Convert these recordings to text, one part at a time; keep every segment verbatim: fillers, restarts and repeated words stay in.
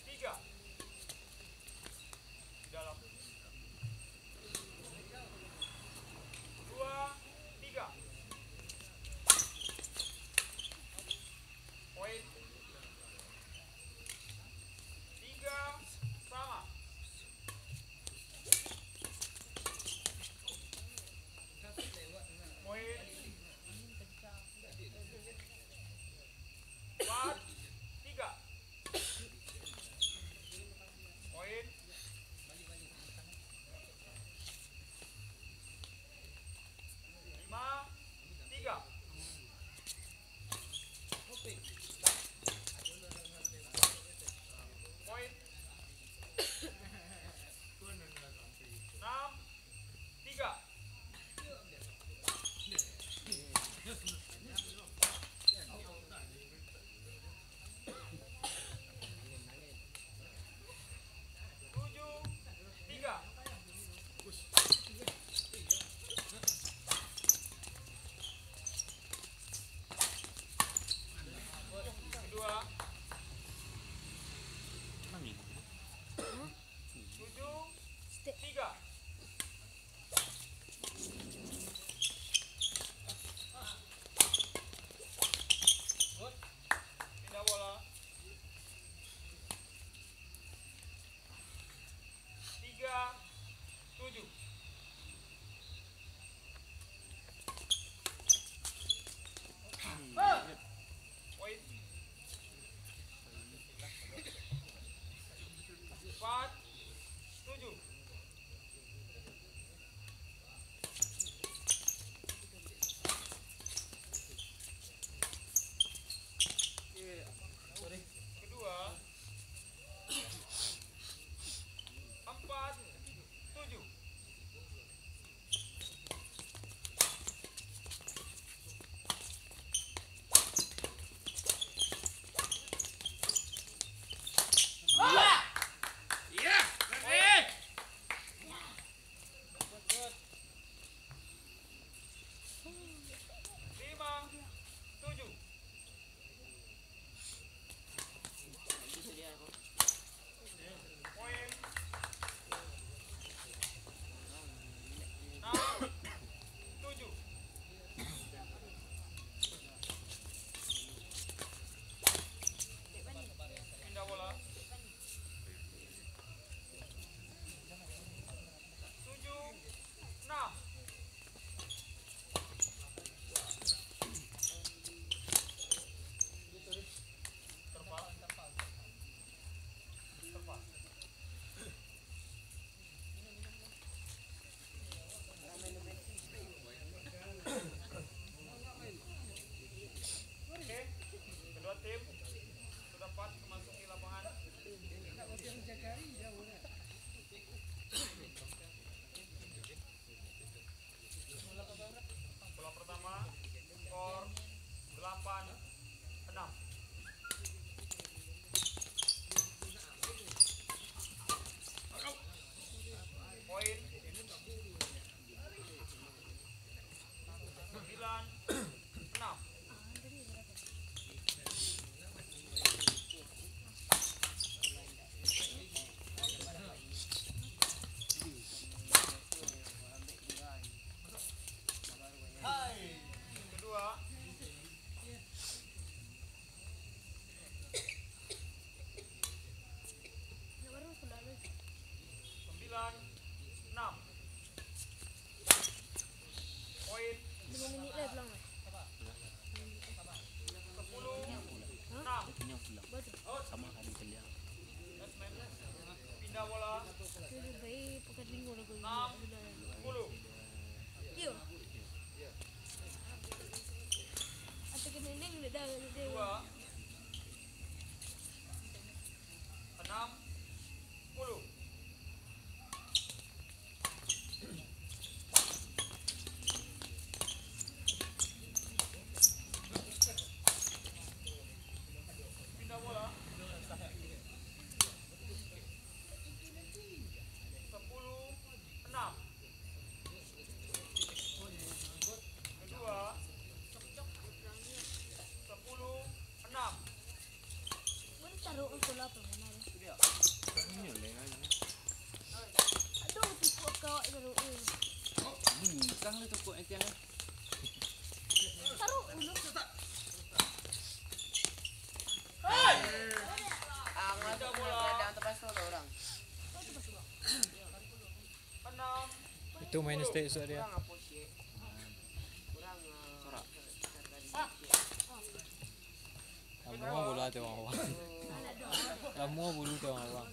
Tiga. Di dalam. Dua, tiga. Poin. Tiga, sama. Poin. Empat, tiga. Poin. Lima, tiga. Poin. Enam, tiga. Tujuh, tiga. Kedua. Tujuh, tiga. Pindah bola. Tiga, tujuh. Poin. Empat, tujuh. Kedua. Empat, tujuh. Lima, tujuh. Poin. Enam, tujuh. Pindah bola. Tujuh, enam. Oke, kedua tim sudah pas memasuki lapangan. Bola pertama, skor delapan enam. Poin sembilan enam. Kedua. Sembilan enam. Poin. Lima minit lah pulang lah. Sepuluh enam. Sama kan kalian. Pindah bola. Sudah baik, pakai dulu lah. Enam sepuluh. Yo. Atau kena neng dah, dah, dah. Dua. Enam sepuluh. Pindah bola. Sepuluh enam. Kedua. Sepuluh Tukuk entian, eh. Itu main stake esok dia. Lamo bola tu, awak. Lamo bulu tu, awak.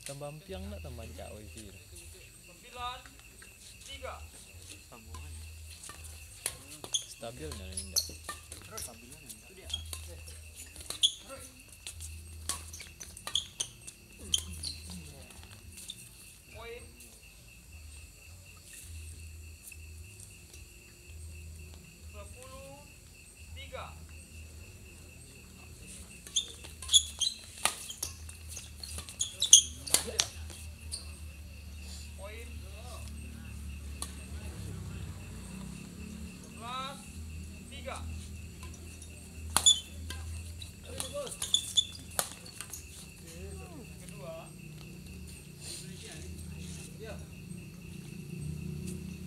Tambah ampiang ndak, tambah ancak wifi tu. Sembilan tiga. Stabil ndak, ndak? Poin sepuluh tiga. Poin sebelas tiga. Kedua.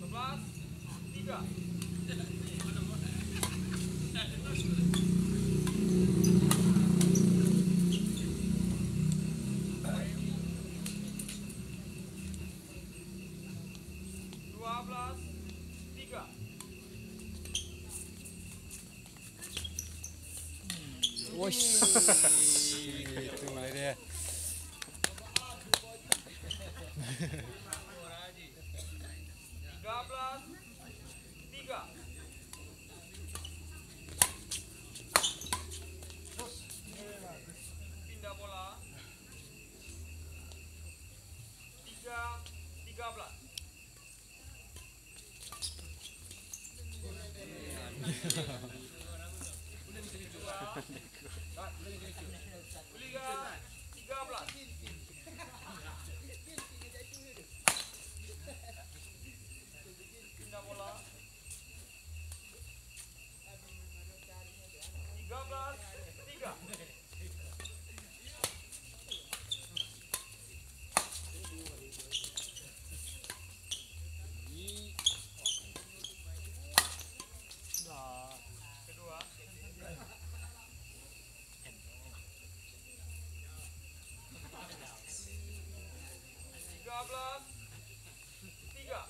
Sebelas tiga. Dua belas tiga. Wes. Itu dia. Tiga belas tiga. Pindah bola. Tiga tiga belas. Tiga tiga belas. Pindah bola. Tiga belas tiga. Kedua. Tiga belas tiga.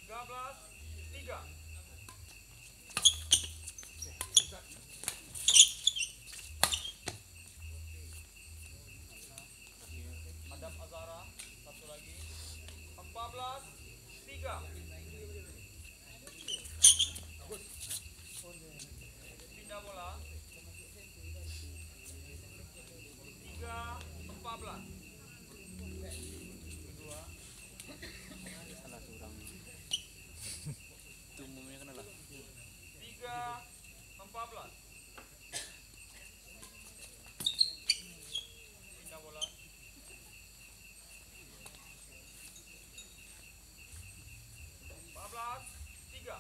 Tiga belas tiga. Adam Azhara, satu lagi. Empat belas tiga. Pindah bola. Tiga empat belas. Kedua. Salah surang. Itu umumnya kan lah. Tiga empat belas. Pindah bola. Empat belas tiga.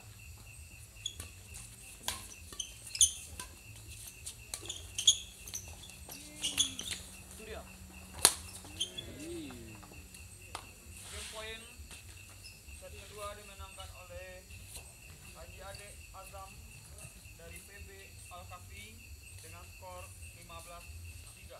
Itu dia. Game point set kedua dimenangkan oleh Haji Adek Azam dari P B Al-Kafi dengan skor lima belas tiga.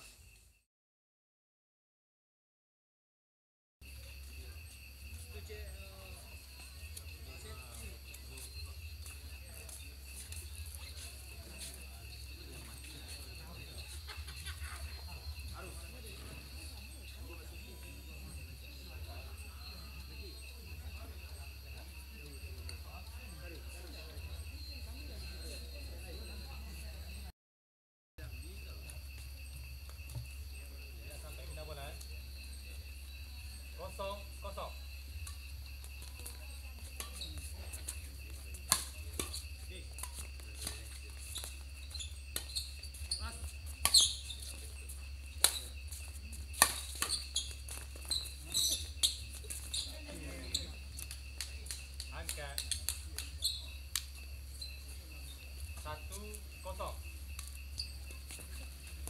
Kosong kosong. Angkat. Satu kosong.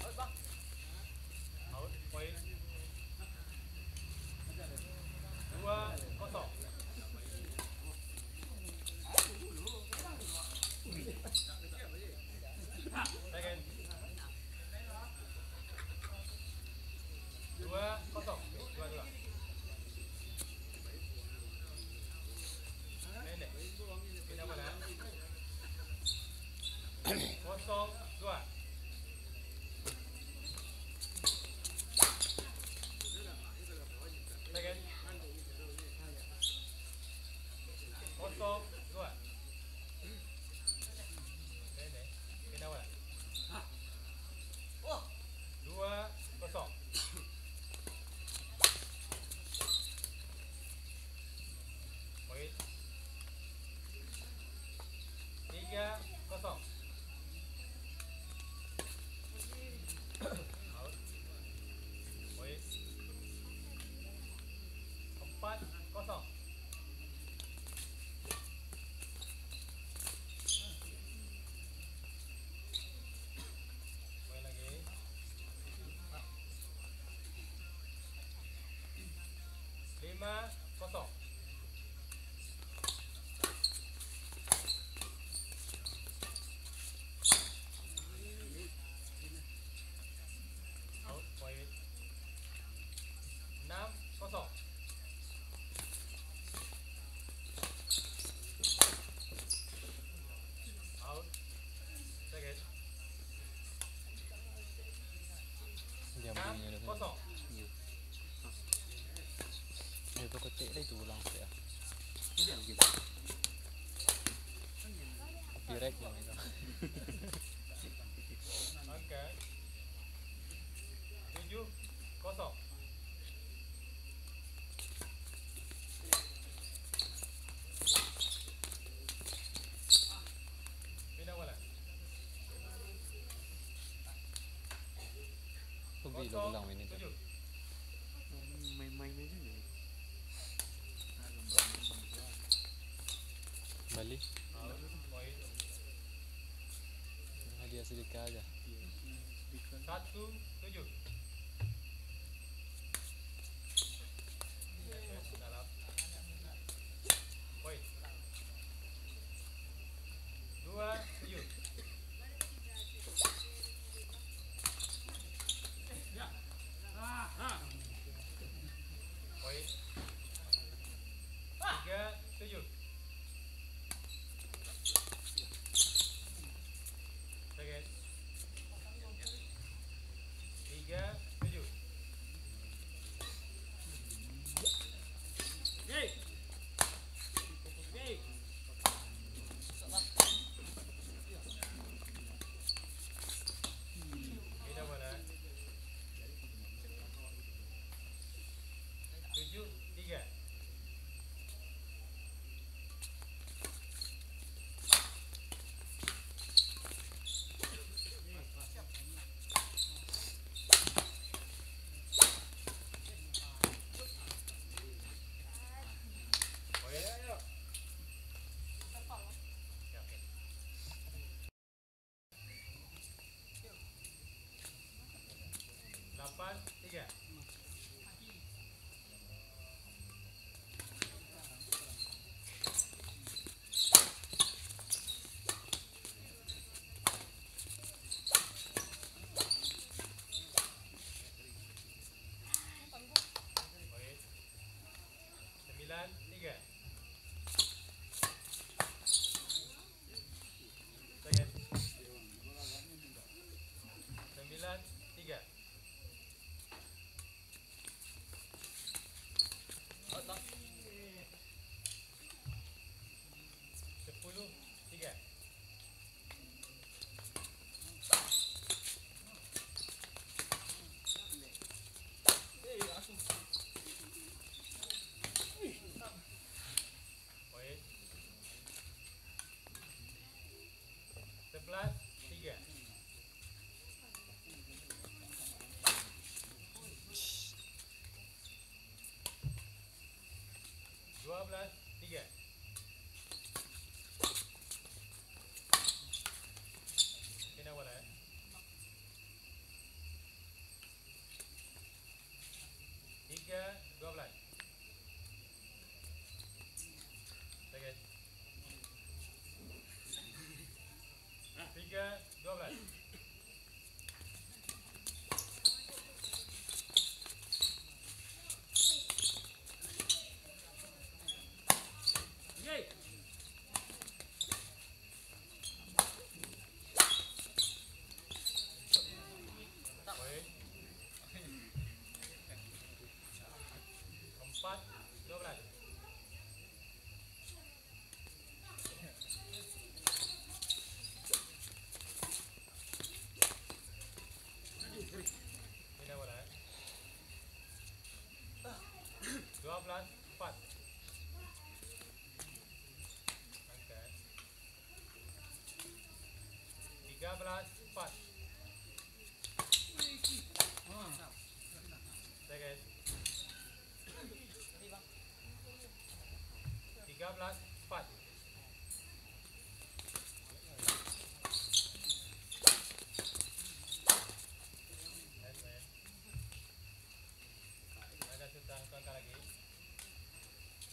Out, Bang. Out, poin. Dua kosong. Second. Dua kosong. Dua dua. Kosong dua. Second. Kosong dua. Dua kosong. Poin. Tiga kosong. Out. Poin. Empat kosong. Poin lagi. Lima kosong. Out, poin. Enam kosong. Out. Second. Diam bunyi dah. Kosong. Iyo. Eh, kau ketik dah itu ulang sikit lah. Copyright yang itu. Angka. Tujuh kosong. Pindah bola. Kau bagi lo ulang ini tu. Main-main aja ni. Balik. Hadiah sedekah aja. Satu tujuh. Dalam. Poin. Dua tujuh. Poin. Tiga tujuh. Second. Tiga tujuh. Beda bola. Tujuh tiga. Lapan tiga. Sembilan tiga. Sembilan tiga. Sepuluh tiga. Poin. Sebelas tiga. Dua belas tiga. Kena bola, eh. Tiga dua belas. Second. Tiga dua belas. Tiga belas empat. Second. Tiga belas empat. Ada sudah tuan lagi.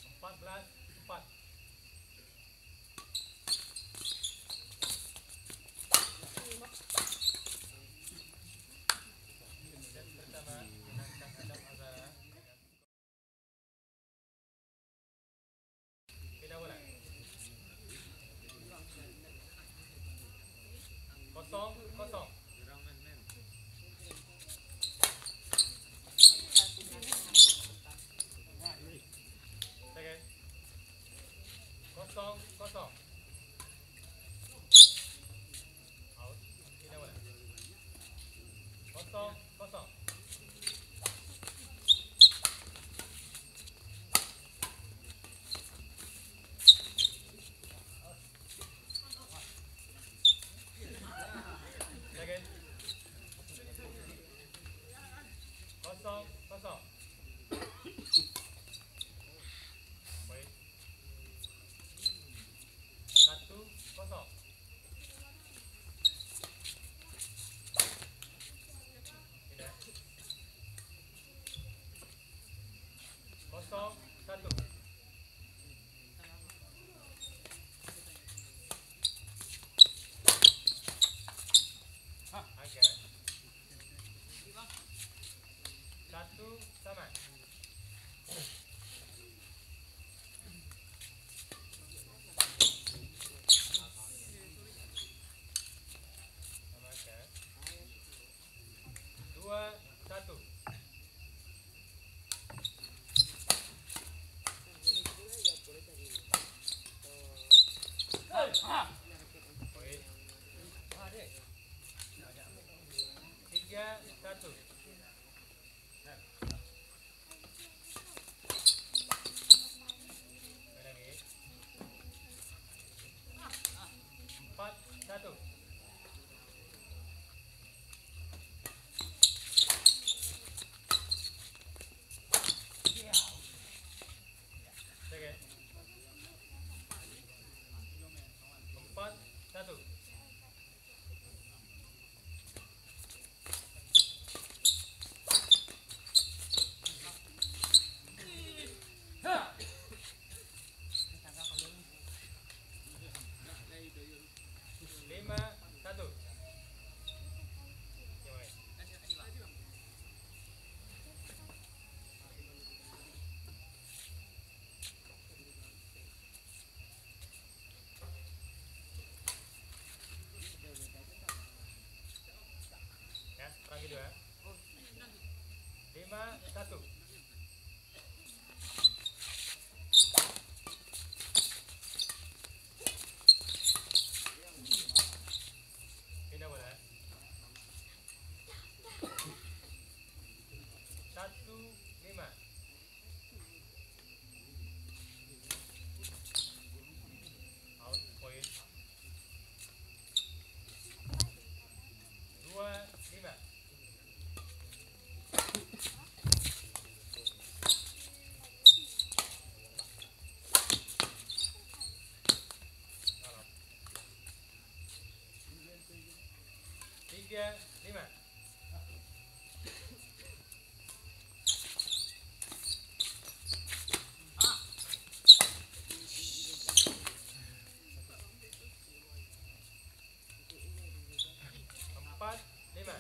Empat belas empat. Set pertama menangkan Adam Azhar. Pindah bola. Kosong kosong. Second. Kosong kosong. Out. Pindah bola. Kosong kosong. Second. Kosong kosong. Baik. Satu kosong. Tidak. Kosong satu. Agak. Satu sama. Samakan. Dua satu. Poin. Tiga satu. Empat satu. Second. Empat satu. Lima satu. Ya, lagi dua. Lima satu. Pindah bola. Satu lima. Out point. Dua lima. Tiga lima. Empat lima.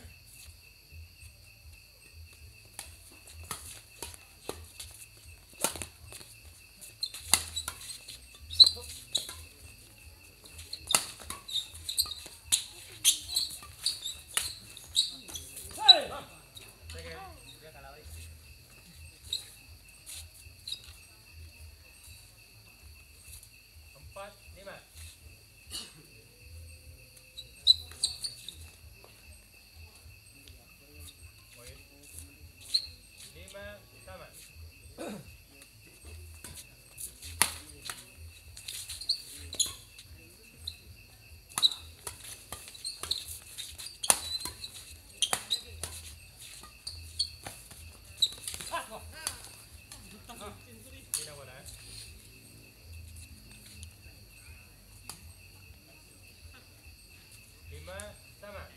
Sama.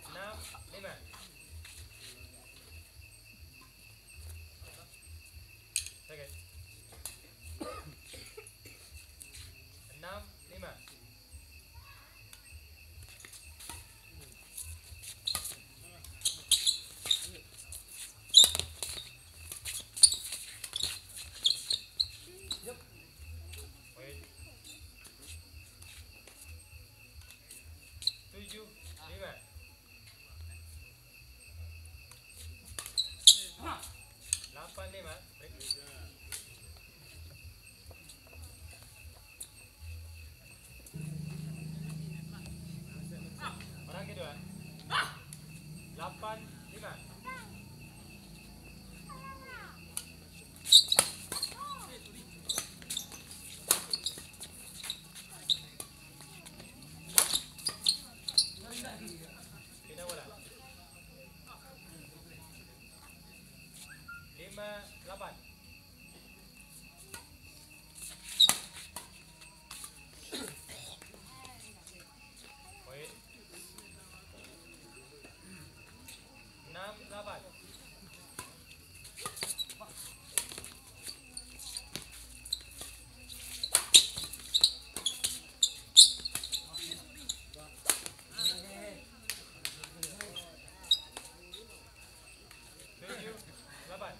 Enam, lima. Oke. Enam, lima. Poin. Tujuh, lima. Lapan, lima. Break. Orang kedua. Lapan, lima. Pindah bola. Lima, lapan. Poin. Enam, lapan. Tujuh, lapan.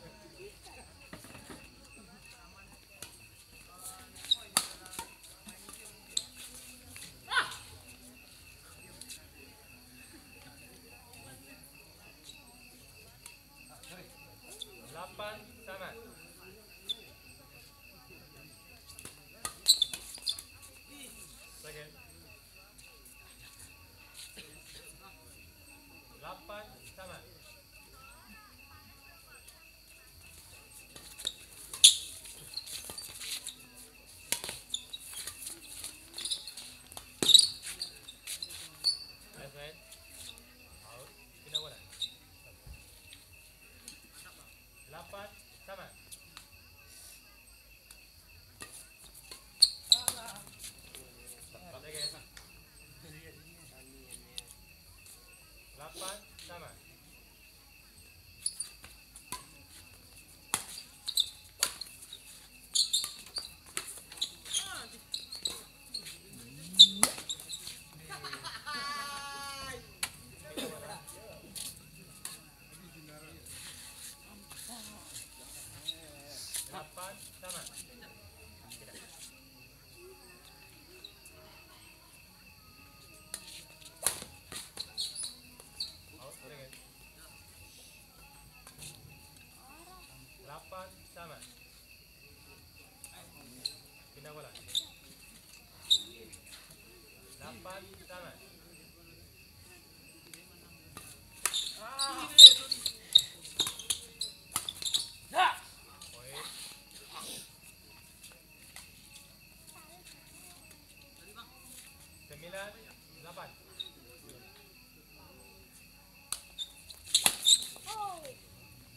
Lapan, sama. Second. Lapan, sama. Left side. Out. Pindah bola. Lapan, sama. Lapan, sama. Lapan, sama. Lapan, sama. Pindah bola. Lapan, sama. Poin. Sembilan, lapan.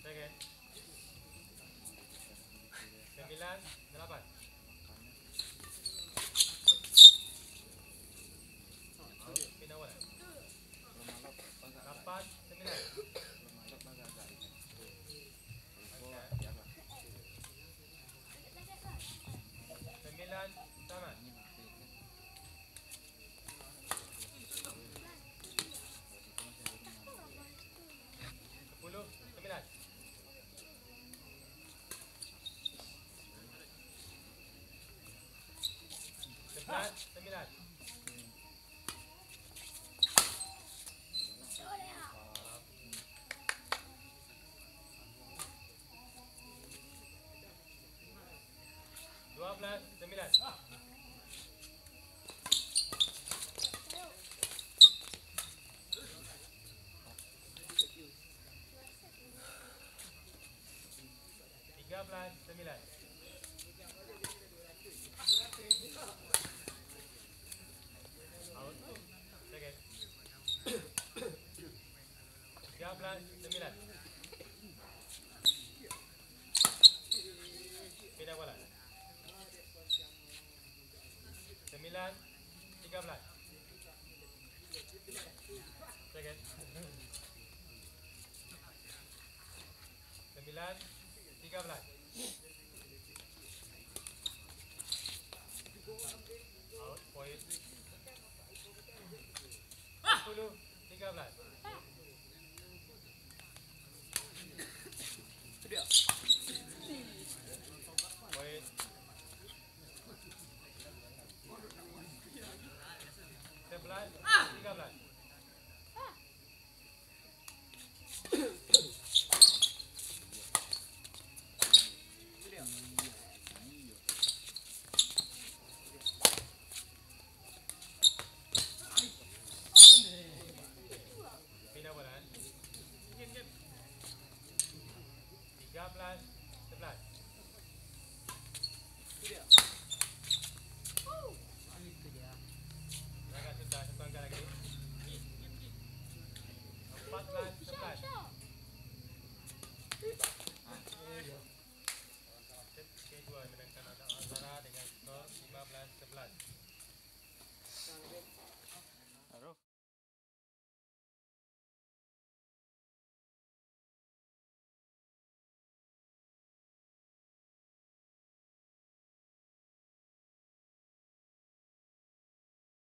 Second. Sembilan, delapan. Out, pindah bola. Lapan, sembilan. Sembilan, sama. Sepuluh, sembilan. Sebelas, sembilan. Dua belas, sembilan. Belas, sembilan. Out. Second. Tiga belas, sembilan. Pindah bola. Sembilan, tiga belas. Second. Sembilan, tiga belas. Out, point. Sepuluh, tiga belas. Sudah.